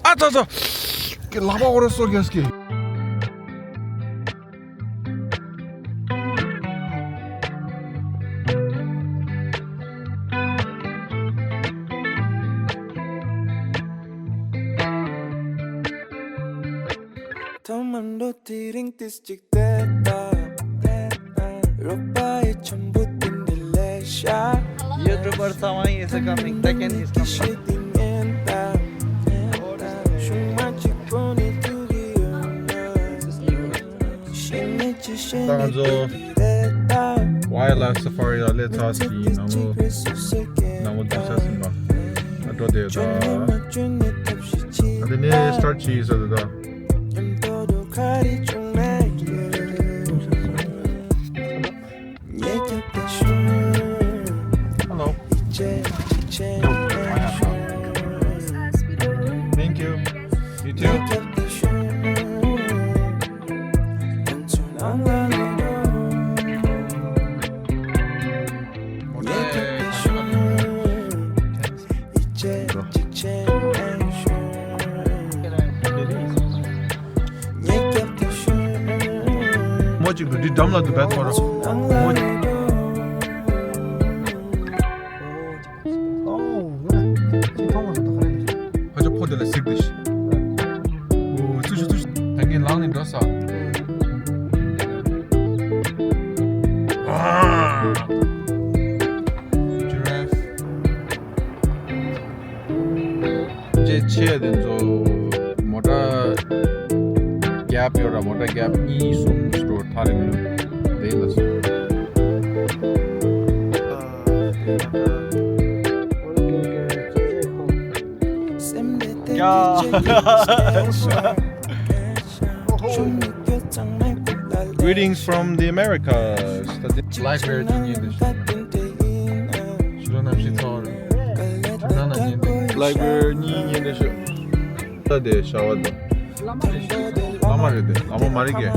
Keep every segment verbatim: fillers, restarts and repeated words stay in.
ཨ་ཙ་ཙ། ཀྱེ་ལག་པ་འོ་ར་སོ་རྒྱས་ཀྱི། ཐོག་མར་འགྲོ་དེ་རིང་ཏིས་གཅིག་བལྟས་དང་། རོགས་པ་ཡི་འཆམ་པོ་དེ་འདྲ་ལས་ཤ། YouTuber Sawan is coming. Second is coming. ད་ང་ཚོ་Wildlife Safari ལ་སླེབས་ཚར་ཟིན། ནང་མོ་ནང་མོ་འཛིན་ས་ཟིན་པ་ཨ་འགྲོ་བསྡད་ཡོད་ད། ཨ་དེ་ནས་start བྱེད་ཡིན་ས་འདུག་ད། Hello. Thank you. You too. མོ་གཅིག་ཏུ་འདི་འགྲམ་ལ་འདུག་བས་ཐོ་ར། མོ་གཅིག་ཨོ་ཡ། ཅི་མཐོང་བ་ད་ག་རེ་རེད། ཕ་ཆོ་ཕོ་དེ་ལ་གཟིགས་དེ་ཤི། ཨོ་ཚུ་ཤུ་ཚུ་ཤུ། ད་ངས་ལངས་ནས་འགྲོ་ས། ཨ། Giraffe. ཅེ་ཆེ་དེ་ཚོ་མོ་ཊ་རྒྱབ་ཡོད་ར། མོ་ཊ་རྒྱབ་གཉིས་གསུམ་ཞིག་འགྲོ་ཐག་རིང་ལ་དེ་ལ་སོ། Greetings from the Americas. Blackberry ཉིན་འདི་ཞུ་རོ་ནམ་ཤི་ཚོར། ཞུ་རོ་ནམ་ཉིན་འདི། Blackberry ཉིན་འདི་ཞུ། ད་དེ་ཤ་བ་དེ། བླ་མ་རེད་དེ། བླ་མ་མ་རེད་ཀྱི།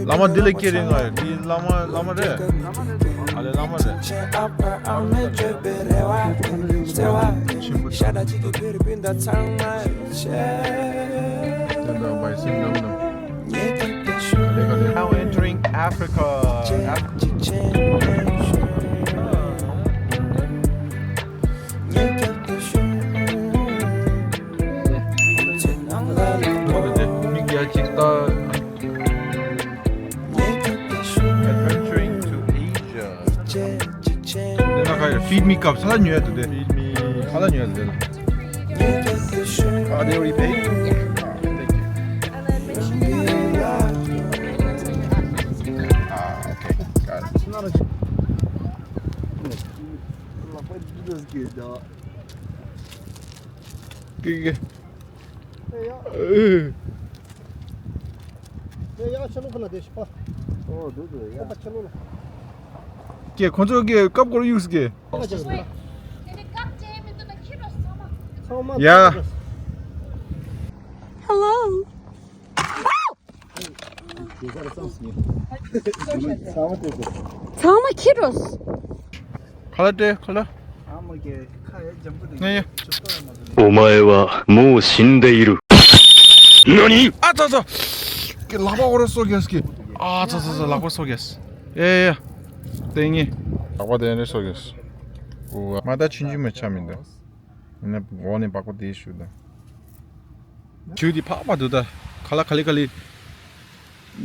བླ་མ་འདི་ལས་སྐྱེ་རིང་ང་འདི་བླ་མ་བླ་མ་རེད། ཨ་ལེ་བླ་མ་རེད། ཆེན་པོ། Now entering Africa. མིག་རྒྱ་གཅིག་ལྟ། Adventuring to Asia. འདི་ན་ག་ཡོད། Feed me cup. ས་ལ་ཉོས་འདུག་དེ། Feed me. ས་ལ་ཉོས་འདུག་དེ། Are they already paid? Ah, thank you. Ah, okay. Got it. Okay, okay. ཀྱེ་ཁོ་ཚོ་གི་ཀབ་སྐོར་གཡུགས་ཀྱེ། ཡ། Hello. ཚང་མ་ཁྱི་རོ། ཁ་ལ་ཏེ་ཁ་ལ། ང་ཡ། お前はもう死んでいる。何？ ཨ་ཙ་ཙ། ཀྱེ་ལག་པ་འོ་ར་སོ་རྒྱས་ཀྱི། ཨ་ཙ་ཙ་ཙ་ལག་པ་སོ་རྒྱས། ཨེ་ཡ། ཏེ་ངི། ལག་པ་དེ་ནས་སོ་རྒྱས། ཨུ་ཨ། མ་ད་ཆུན་ཆུན་མ་ཆ་མི་འདུག་ཡིན་ན་འོག་ནས་སྦག་པ་དེ་ཞུ་ད། ཆུ་དེ་ཕག་པ་འདུག་ད། ཁ་ལ་ཁ་ལི་ཁ་ལི།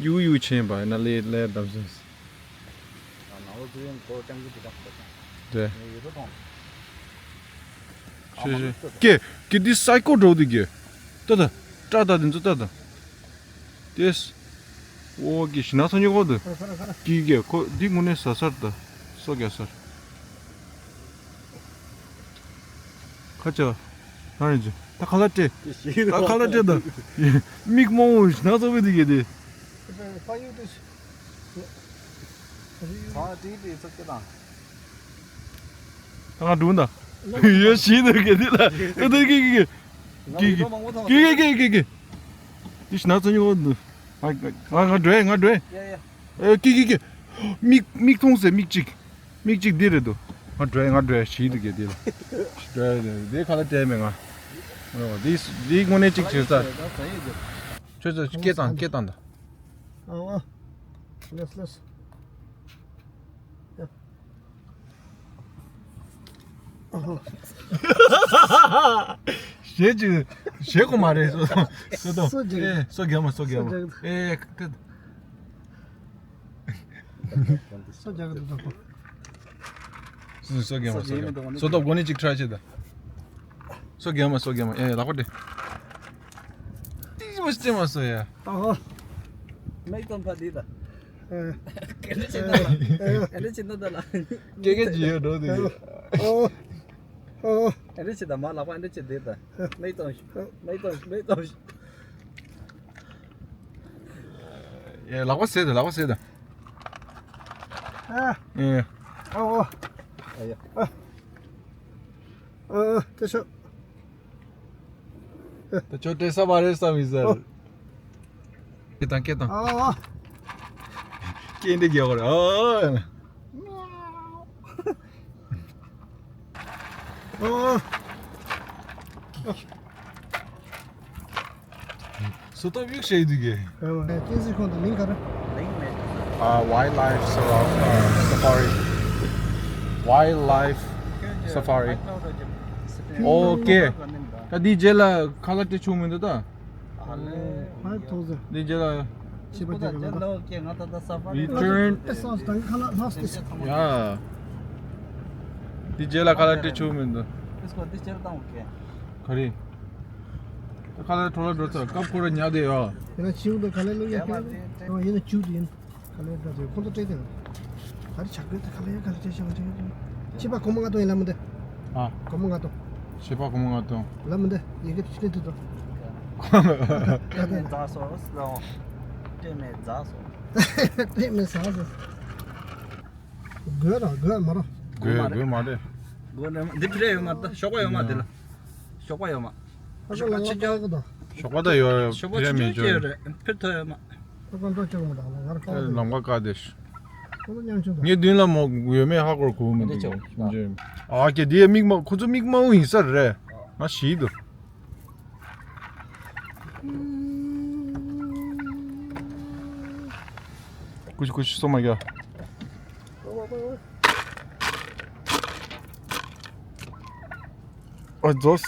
ཡུ་ཡུ་ཆེན་པ་ཡིན་ན་ལེ་ལེ་དམ་སེ། དེ། ཤེ་ཤེ། ཀྱེ་ཀྱེ་འདི་སའི་ཀོ་འགྲོ་འདི་ཀྱེ། ལྟ་ད། སྐྲ་ད་འདི་ཚོ་ལྟ་ད། ཏེས། ཨོ་ཀྱེ་ཞི་ན་ཚོ་ཉོ་གོ་འདུག་ཀྱེ་ཀྱེ་ཁོ་འདི་དངོས་གནས་ཟ་སར་ད། སོ་རྒྱ་སར། ཁ་ཆེ་བ། ད་རིང་ཚོ། ད་ཁ་ལ་སྤྲད། ད་ཁ་ལ་སྤྲད་ད། མིག་མང་བོ་ཞི་ན་ཚོ་བི་འདི་ཀྱེ་འདི། ད་ང་འགྲོ་ད། ཡོད་ཤི་འདུག་གི་འདི་ལ། ཨེ་འདི་གི་གི་གི། གི་གི་གི་གི་གི། འདི་ཞི་ན་ཚོ་ཉོ་འདུག་ང་ང་ང་འགྲོ་ཡ་ང་འགྲོ་ཡ། ཨེ་གི་གི་གི། མིག་མིག་མཐོང་ཟེར་མིག་གཅིག་མིག་གཅིག་འདི་རེད་འདུག་ང་འགྲོ་ཡ་ང་འགྲོ་ཡ་ཤི་འདུག་གི་འདི་ལ། འགྲོ་ཡ་འདི་ཁ་ལ་སྤྲད་མེད་ང་། འོ། འདི་འདི་དངོས་གནས་གཅིག་བྱས་ས། ཁྱོད་ཚོ་སྐད་བཏང་། སྐད་བཏང་ད། ཨ་ཨ། ལེས་ལེས། ཡ། ཨ་ཧོ། ཞེ་ཅིག་ཞེ་གོ་མ་རེད། སོ་སོ་སོ་སོ་རྒྱག་ཨེ་སོ་རྒྱག་མ། སོ་རྒྱག་མ། སོ་རྒྱག་ཨེ་ཀ་སོ་རྒྱག་གི་འདུག་ད་ཁོ། སོ་སོ་རྒྱག་མ། སོ་རྒྱག་མ། སོ་ཐོབ་གོ་ནི་ཅིག་ཁྲ་ཆེ་ད། སོ་རྒྱག་མ། སོ་རྒྱག་མ། ཨེ་ལག་པ་དེ། ཏིག་ཙམ་སྤྲད་མ་སོང་ཡ། ཨ་ཧོ། མིག་སྟོང་ཕ་འདི་ད། ཨེ། ག་འདྲ་བྱེད་ན་ལ། ག་འདྲ་བྱེད་ན་ད་ལ། སྐད་སྐད་ཅིག་ཡོད་འགྲོ་དེ། ཨོ། ཨོ། ག་འདྲ་བྱེད་ད། མ་ལག་པ་ག་འདྲ་བྱེད་དེ་ད། མིག་སྟོང་། མིག་སྟོང་། མིག་སྟོང་། ཡ། ལག་པ་ཟེར་ད། ལག་པ་ཟེར་ད། ཨ། ཡ། ཨོ། ཨ་ཡ། ཨ། ཨ། ཏེ་ཤོ། ད་ཁྱོད་སྤྲད་ས་མ་རེད་བསམ་ཡིན་ཟེར། ཨོ། སྐད་བཏང་། སྐད་བཏང་། ཨོ། སྐད་འདི་རྒྱག་གོ་རེད། ཨོ། ཨོ། སོ་ཐོབ་གཡུག་བྱས་འདུག་གས། ཀན་སི་ཁོང་དང་མིང་ག་རེ། ཨ། Wildlife Safari། Wildlife Safari། ཨོ་ཀེ། ད་འདི་རྗེས་ལ་ཁ་ལག་སྤྲད་ཆོག་མི་འདུག་ད། Five thousand། འདི་རྗེས་ལ། ཆེ་བ་དེ་རེད་པ། Return། ཨེ་སོང་། ད་ཁ་ལག་ལྷག་སྟེ། ཡ། འདི་རྗེས་ལ་ཁ་ལག་སྤྲད་ཆོག་མི་འདུག། ག་རེ། ད་ཁ་ལག་འཕྲོ་བརླག་འགྲོ་ཚར། སྐབས་ཁོ་ར་ཉག་དེ་ཡོད། ཡང་ན་ཆིའུ་དང་ཁ་ལག་བླུག་ཡ་ཁྱེད་རང་། ཡིན་ན་ཆིའུ་དེ་ཡིན། ཁ་ལག་འདྲ་དེ་ཁོང་ཚོ་སྤྲད་དེ། ག་རེ་ཆག་གི་འདུག། ཁ་ལག་ཡ་ག་རེ་སྤྲད་ཤག་ཅིག་ཅིག་ཅིག་ཕྱི་པ་སྒོར་མོ་ལྔ་སྟོང་ཡིན་ལབ་མི་འདུག། ཨ། སྒོར་མོ་ལྔ་སྟོང་། ཕྱི་པ་སྒོར་མོ་ལྔ་སྟོང་། ལབ་མི་འདུག། ཡི་གེ་ཕྱི་ནས་འདུག་དོ། སྤྲད་མེད་ཟ་སོང་ཟེར། སྤྲད་མེད་ཟ་སོང་། སྤྲད་མེད་ཟ་སོང་། དགོས་ར་དགོས་མ་ར། དགོས་དགོས་མ་རེད། དགོས་ར་མ། འདི་ཕི་རེ་ཡོད་མ། ད་ཞོགས་པ་ཡོད་མ། དེ་ལ་ཞོགས་པ་ཡོད་མ། ཨ་ཁ་ལ་ང་ལྟ་གི་དང་། ཞོགས་པ་ད་ཡོད། ཞོགས་པ་ཕི་རེ་ཆུང་མེད་ཆུང་ཅིག་ཅོ། ཡོད་རེད། ཕིར་ཐོ་ཡོད་མ། ཨ་ཁ་འགྲོ་ཆོག་མ་དང་ལ་ང་ར་ཨེ་ལམ་ཁ་བཀག་དེ། ཁོ་ཚོ་མཉམ་ཆུང་དང་། ངའི་མདུན་ལ་མོ་ཡོད་མེད་ཧ་གོ་གོ་མི་འདུག། ཨ་ཀེ་དེ་མིག་མ། ཁོ་ཚོ་མིག་མ་འུ་ཡིན་ས་རེད། ང་ཞིག་འདུག། ཀུ་ཤུ་ཀུ་ཤུ་སོ་མ་རྒྱ། ཨ་ཛོས།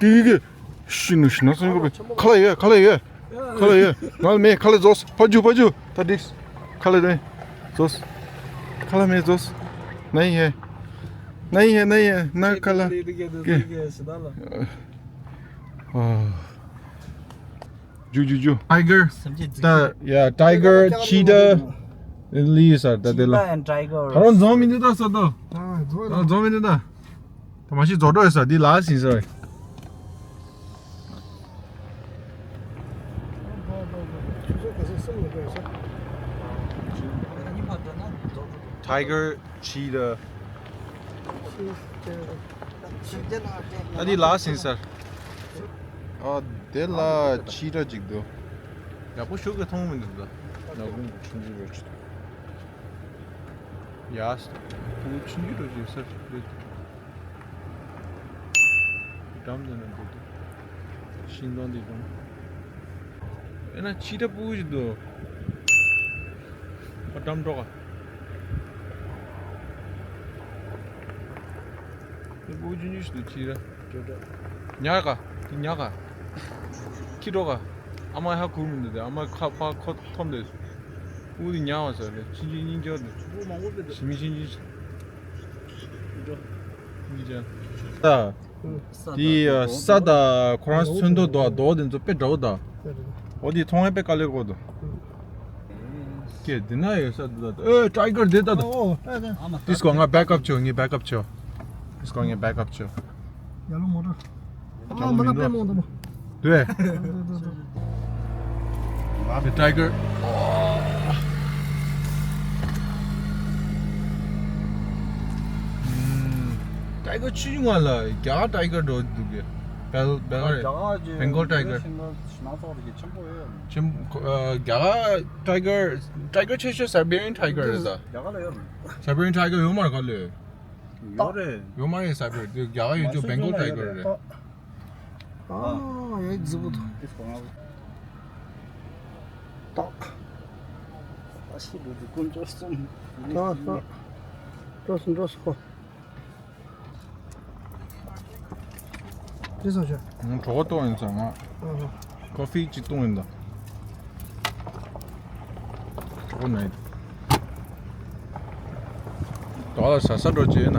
ཀི་ཀི་ཀི། ཤི་ནུ་ཤི་ན་སོང་གི། ཁ་ལག་ཡོད། ཁ་ལག་ཡོད། ཁ་ལག་ཡོད། ང་ལ་མེད། ཁ་ལག་ཛོས། ཕ་ཇུ་ཕ་ཇུ། ད་འགྲིགས། ཁ་ལག་མེད་ཛོས། ཁ་ལག་མེད་ཛོས། ནའི་ཧེ། ནའི་ཧེ་ནའི་ཧེ། ན་ཁ་ལག་ཀི། ཨ། ཇུ་ཇུ་ཇུ། Tiger། ད་ཡ། Tiger། Cheetah། ལི་ས་ད་དེ་ལ། Cheetah and tiger། ད་རུང་འཛོམས་མི་འདུག་ད་ས་ད། ད་འཛོམས་མི་འདུག་ད། ད་མ་གཞི་རྫོགས་འགྲོ་ཡོད་ས། འདི་ལ་ཟིན་ས་རེད། Tiger། Cheetah། ད་འདི་ལ་ཟིན་ས། ཨ། དེ་ལ་cheetah་ཅིག་འདུག། ཡག་པོ་ཞུ་གི་མཐོང་མི་འདུག་ད། ཡག་པོ་ཆུང་ཆུང་རེད། ཡ། ཁོང་ཆུང་ཆུང་རུ་བྱེད་ས་རེད། འགྲམ་དེ་ན་འདུག། ཤིང་སྡོང་འདི་འགྲམ། ཨེ་ན་cheetah་སྤུ་གུ་ཞིག་འདུག། ཨ། འགྲམ་འགྲོ་ག། དེ་སྤུ་གུ་ཆུང་ཆུང་ཞིག་འདུག། cheetah། ཉག་ག། དེ་ཉག་ག། ཁྱི་འགྲོ་ག། ཨ་མ་ཧ་གོ་མི་འདུག་སྟེ། ཨ་མ་ཁ་ཕར་ཁོ་མཐོང་སྟེ། སྤུ་གུ་དེ་ཉག་བ་ཟེར་རེད། ཆུང་ཆུང་གཉིས་ཀྱོག་དེ། ཞི་མི་ཆུང་ཆུང་། ད་དེ་ས་དང་ཁོ་རང་ཚོན་མདོག་དང་རྡོ་དེ་ཚོ་དཔེ་འདྲ་བོ་དང་། འོ་དེ་མཐོང་ཡ་དཔེ་དཀའ་ལས་ཁག་འདུག། ཀྱེ་འདི་ན་ཡོད་ས་འདུག་ད། ཨེ། tiger་དེ་ད་ད། ཨོ་ཨོ། ཨེ་ཨེ། དེ་སྐོར་ང་backup་བྱོས། ངས་backup་བྱོས། དེ་སྐོར་ངས་backup་བྱོས། ཡ་ལོ་མོ་ཏྲ། རྒྱ་ཨ་མ་ན་དཔེ་མོ་འདུག་མོ། དེ། དེ་tiger། tiger་ཆུང་ང་ལ་རྒྱ་tiger་འགྲོ་འདུག་གས། Bel- Bel- རྒྱ་གར་གྱི་Bengal tiger. ཤིང་ཏོག་སྣ་ཚོགས་རིགས་ཆེན་པོ་ཡོད། ཆེན་ཨ། རྒྱ་གར་tiger tiger ཆེ་ཤོས་Siberian tiger རེད་ད། རྒྱ་གར་ལ་ཡོད། Siberian tiger ཡོད་མ་རེད་ག་ལོས། ཡོད་རེད། ཡོད་མ་རེད། Siberian དེ་རྒྱ་གར་ཡོད་རྒྱུ་མ་Bengal གསོད་tiger རེད། ཨ་ཡ་རྫི་པོ་དང་། ཏག་ཨ་ཤི་འགྲོ་དུས་དཀོན་མཆོག་གསུམ། ཏག་ཏག་འགྲོ་སོང་འགྲོ་སོང་། ཅི་སོང་ཤག་ང་གྲོད་ཁོག་ལྟོགས་ཡིན་ཙང་ང་ཨ་ཧ། ཀོ་ཧྥི་གཅིག་བཏུང་ཡིན་ད། གྲོད་ཁོག་ན་ཡིན། དོ་ལ་ཟ་ས་འགྲོ་ཅི་ཡིན་ན།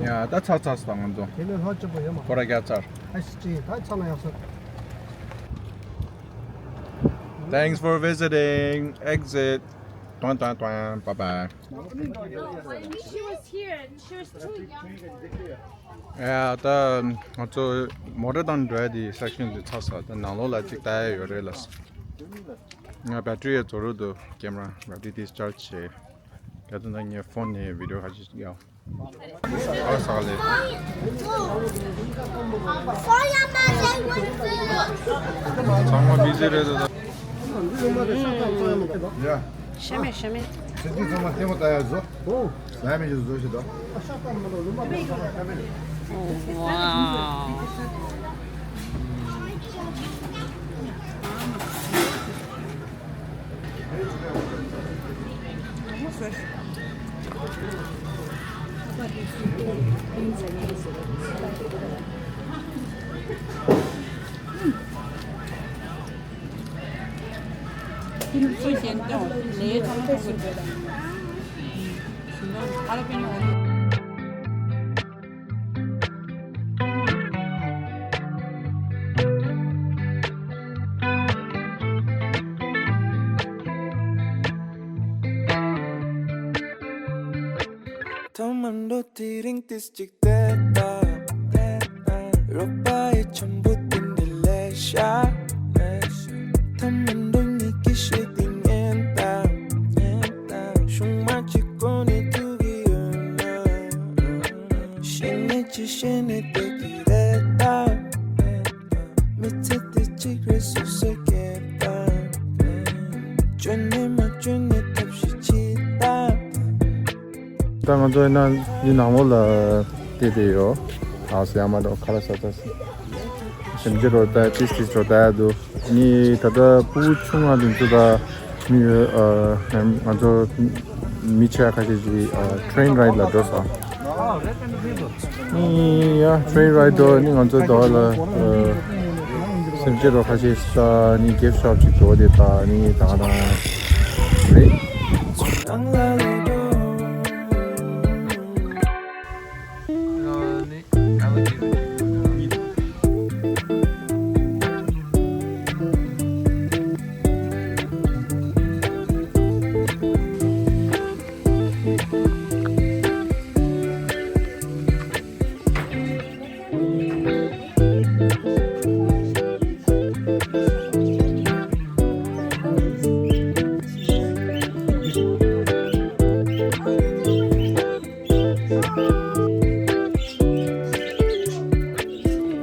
ཡ་ད་ཚར་ཚར་སོང་ང་ཚོ། དེ་ལས་ལྷག་སྤྱོད་པོ་ཡོད་མ་ཁོ་ར་རྒྱ་ཚར། ཨ་ཤི་ཅི་ད་ཚར་ན་ཡག་སོང་། Thanks for visiting. Exit. Twang, twang, twang. Bye bye. She was here and she was too young. ཡ་ད་ང་ཚོ་མོ་ཊ་དང་འགྲོ་ཡ་དེ་སེག་ཤན་དེ་ཚར་སོང་། ད་ནང་ལོགས་ལ་གཅིག་ལྟ་ཡ་ཡོད་རེད་ལ། ང་བེ་ཊི་རི་ཡ་རྫོགས་རུ་འདུག་ཀེམ་ར་བེ་ཊི་རི་ཌིས་ཅར་ཇི་བྱས། ད་ད་ངའི་ཕོན་ནས་བི་ཌི་ཡོ་ཁ་ཤས་ཤིག་ཡང་། ཨ་ས་ལེ། ཚང་མ་བི་ཟི་རེད་ད། ཡ། ཤ་མེད་ཤ་མེད། ཚེ་སྐྱིད་ཚང་མ་ལྟད་མོ་ལྟ་ཡ་བཟོ། ཨོ། ཟ་མི་ཞིག་བཟོ་ཞིག་དང་། ཝའོ། ཐོག་མར་འགྲོ་དེ་རིང་ཏིས་གཅིག་བལྟས་དང་། རོགས་པ་ཡི་འཆམ་པོ་དེ་འདྲ་ལས་ཤ། ཐོག་མར་འགྲོ་ངེད་ཀྱི་ཤེས་དེ་ཉན་དང་། ཤུང་མ་གཅིག་གོ་ནས་ཐུག་གི་ཡོད་ན། ཤེས་ནས་ཅི་ཤེས་ནས་བལྟས་ཀྱི་རེད་ད། མི་ཚེ་འདི་གཅིག་རེད་སོ་སོ་སྐྱེལ་དང་། བཅོས་ནས་མ་བཅོས་ནས་ཐབས་ཤེས་བྱེད་དང་། ད་ང་ཚོ་ཡིན་ན་འདི་ནང་ལོགས་ལ་བལྟས་བསྡད་ཡོད། ཨ་སི་ཡ་མ་འགྲོ་ཁ་ལག་ཟ་ཚར་སོང་། ཞིམ་གྱི་རོ་ད་ཏིས་ཏིས་རོ་ད་འདུག་ནི་ད་ལྟ་ཕྲུ་གུ་ཆུང་བ་དེ་ཚོ་ད་མི་ཡོད། ཨ་ང་ཚོ་མི་ཆེ་ཁ་ཤས་ཀྱིས་ཨ་ཊེན་རའེ་ཌི་ལ་འགྲོ་སོང་། ནི་ཡ་ཊེན་རའེ་ཌི་འགྲོ་ནི་ང་ཚོ་ད་ལ་ཨ་སེམས་ཅན་རོ་ཁ་ཤས་ས་ནི་གེབ་ཤོབ་ཅིག་འགྲོ་དེ་ད་ནི་ད་ང་རང་རེད།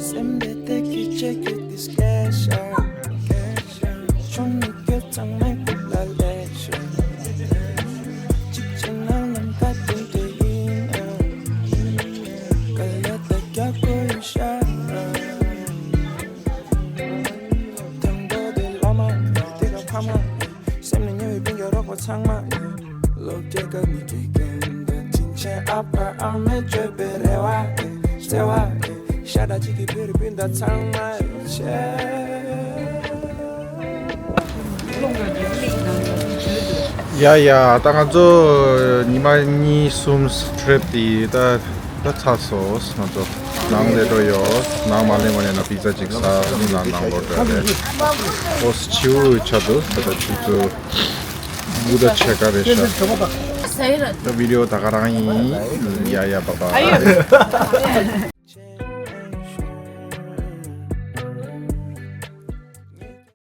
སེམས་པའི་གཏད་ཀྱི་ཆེ་གི་ཏིས་སྐད་ཤ། ཆུང་མི་སྐད་གཙང་མའི་སྐུ་ལ་ལེགས་ཤོག་གཅིག་བྱས་ན་ལམ་ཁ་དེ་འདྲ་ཡིན་ཨ། དཀའ་ལས་ད་རྒྱག་དགོས་ཡོད་ཤག་དང་པོ་དེ་བླ་མ་དེ་ག་ཕ་མ། སེམས་ནས་ཉེ་བའི་སྤུན་ཀྱག་རོགས་པ་ཚང་མ། ལོ་བརྒྱ་ཀ་མི་སྐྱེ་མཁན་དང་དྲིན་ཆེན་ཨ་ཕ་ཨ་མས་བཅོས་པའི་རེ་བ་ཨེ། བརྩེ་བ་ཨེ། ཤ་ཁྲག་གཅིག་གི་བོད་རིགས་སྤུན་ཟླ་ཚང་མ་ཨེ། ཡ་ཡ་ད་ང་ཚོ་ཉི་མ་གཉིས་གསུམ་ཊི་རིབ་དེ་ད་ད་ཚར་སོང་། ང་ཚོ་ནང་སླེབས་འགྲོ་ཡོད། ནང་མ་སླེབས་སྔོན་ནས་ན་པི་ཛ་གཅིག་ཟ། ནི་ནང་ནང་ལོགས་འགྲོ་རེད། ཨོ་སི་བྱིའུ་ཆགས་འདུག་ད་ལྟ་ཆུ་ཚོད་དགུ་དང་ཕྱེད་ཀ་རེད་ཤག་ད་བི་ཌི་ཡོ་ད་ག་རང་ཡིན། ཡ་ཡ་བ་བ།